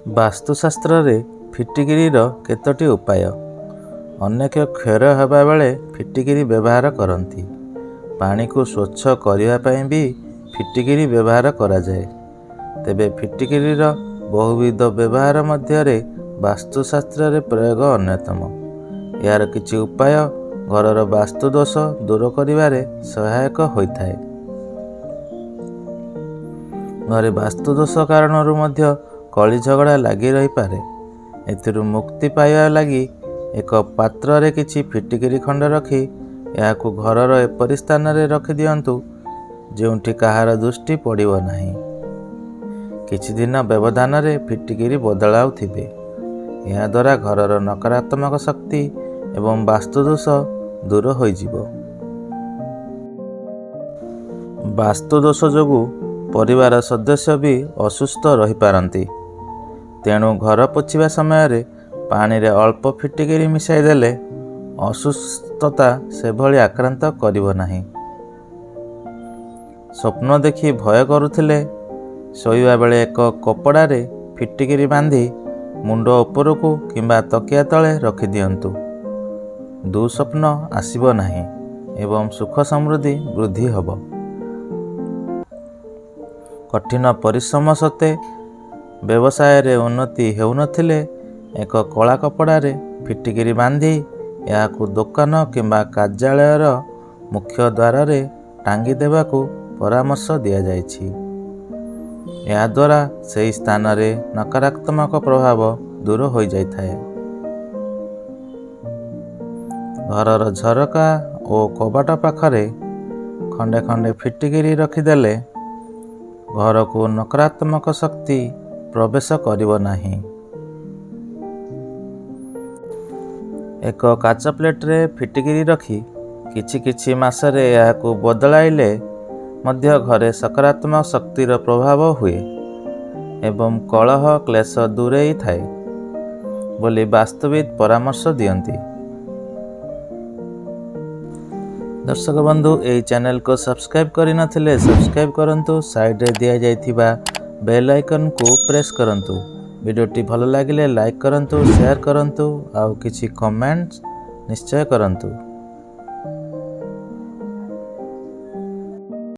ବାସ୍ତୁଶାସ୍ତ୍ରରେ ଫିଟିକିରିର କେତୋଟି ଉପାୟ। ଅନେକ କ୍ଷୌର ହେବା ବେଳେ ଫିଟିକିରି ବ୍ୟବହାର କରନ୍ତି। ପାଣିକୁ ସ୍ୱଚ୍ଛ କରିବା ପାଇଁ ବି ଫିଟିକିରି ବ୍ୟବହାର କରାଯାଏ। ତେବେ ଫିଟିକିରିର ବହୁବିଧ ବ୍ୟବହାର ମଧ୍ୟରେ ବାସ୍ତୁଶାସ୍ତ୍ରରେ ପ୍ରୟୋଗ ଅନ୍ୟତମ। ଏହାର କିଛି ଉପାୟ ଘରର ବାସ୍ତୁ ଦୋଷ ଦୂର କରିବାରେ ସହାୟକ ହୋଇଥାଏ। ଘରେ ବାସ୍ତୁ ଦୋଷ କାରଣରୁ ମଧ୍ୟ କଳି ଝଗଡ଼ା ଲାଗି ରହିପାରେ। ଏଥିରୁ ମୁକ୍ତି ପାଇବା ଲାଗି ଏକ ପାତ୍ରରେ କିଛି ଫିଟିକିରି ଖଣ୍ଡ ରଖି ଏହାକୁ ଘରର ଏପରି ସ୍ଥାନରେ ରଖିଦିଅନ୍ତୁ, ଯେଉଁଠି କାହାର ଦୃଷ୍ଟି ପଡ଼ିବ ନାହିଁ। କିଛି ଦିନ ବ୍ୟବଧାନରେ ଫିଟିକିରି ବଦଳାଉଥିବେ। ଏହାଦ୍ୱାରା ଘରର ନକାରାତ୍ମକ ଶକ୍ତି ଏବଂ ବାସ୍ତୁଦୋଷ ଦୂର ହୋଇଯିବ। ବାସ୍ତୁଦୋଷ ଯୋଗୁଁ ପରିବାର ସଦସ୍ୟ ବି ଅସୁସ୍ଥ ରହିପାରନ୍ତି। ତେଣୁ ଘର ପୋଛିବା ସମୟରେ ପାଣିରେ ଅଳ୍ପ ଫିଟିକିରି ମିଶାଇ ଦେଲେ ଅସୁସ୍ଥତା ସେଭଳି ଆକ୍ରାନ୍ତ କରିବ ନାହିଁ। ସ୍ୱପ୍ନ ଦେଖି ଭୟ କରୁଥିଲେ ଶୋଇବା ବେଳେ ଏକ କପଡ଼ାରେ ଫିଟିକିରି ବାନ୍ଧି ମୁଣ୍ଡ ଉପରକୁ କିମ୍ବା ତକିଆ ତଳେ ରଖିଦିଅନ୍ତୁ। ଦୁଃସ୍ୱପ୍ନ ଆସିବ ନାହିଁ ଏବଂ ସୁଖ ସମୃଦ୍ଧି ବୃଦ୍ଧି ହେବ। କଠିନ ପରିଶ୍ରମ ସତ୍ତ୍ୱେ ବ୍ୟବସାୟରେ ଉନ୍ନତି ହେଉନଥିଲେ ଏକ କଳା କପଡ଼ାରେ ଫିଟିକିରି ବାନ୍ଧି ଏହାକୁ ଦୋକାନ କିମ୍ବା କାର୍ଯ୍ୟାଳୟର ମୁଖ୍ୟ ଦ୍ୱାରରେ ଟାଙ୍ଗି ଦେବାକୁ ପରାମର୍ଶ ଦିଆଯାଇଛି। ଏହାଦ୍ୱାରା ସେହି ସ୍ଥାନରେ ନକାରାତ୍ମକ ପ୍ରଭାବ ଦୂର ହୋଇଯାଇଥାଏ। ଘରର ଝରକା ଓ କବାଟ ପାଖରେ ଖଣ୍ଡେ ଖଣ୍ଡେ ଫିଟିକିରି ରଖିଦେଲେ ଘରକୁ ନକାରାତ୍ମକ ଶକ୍ତି ପ୍ରବେଶ କରିବ ନାହିଁ। ଏକ କାଚ ପ୍ଲେଟରେ ଫିଟିକିରି ରଖି କିଛି କିଛି ମାସରେ ଏହାକୁ ବଦଳାଇଲେ ମଧ୍ୟ ଘରେ ସକାରାତ୍ମକ ଶକ୍ତିର ପ୍ରଭାବ ହୁଏ ଏବଂ କଳହ କ୍ଲେଶ ଦୂରେଇ ଥାଏ ବୋଲି ବାସ୍ତୁବିତ୍ ପରାମର୍ଶ ଦିଅନ୍ତି। ଦର୍ଶକ ବନ୍ଧୁ, ଏହି ଚ୍ୟାନେଲକୁ ସବସ୍କ୍ରାଇବ୍ କରିନଥିଲେ ସବସ୍କ୍ରାଇବ୍ କରନ୍ତୁ। ସାଇଡ଼ରେ ଦିଆଯାଇଥିବା ବେଲ୍ ଆଇକନ୍କୁ ପ୍ରେସ୍ କରନ୍ତୁ। ଭିଡ଼ିଓଟି ଭଲ ଲାଗିଲେ ଲାଇକ୍ କରନ୍ତୁ, ସେୟାର କରନ୍ତୁ ଆଉ କିଛି କମେଣ୍ଟ ନିଶ୍ଚୟ କରନ୍ତୁ।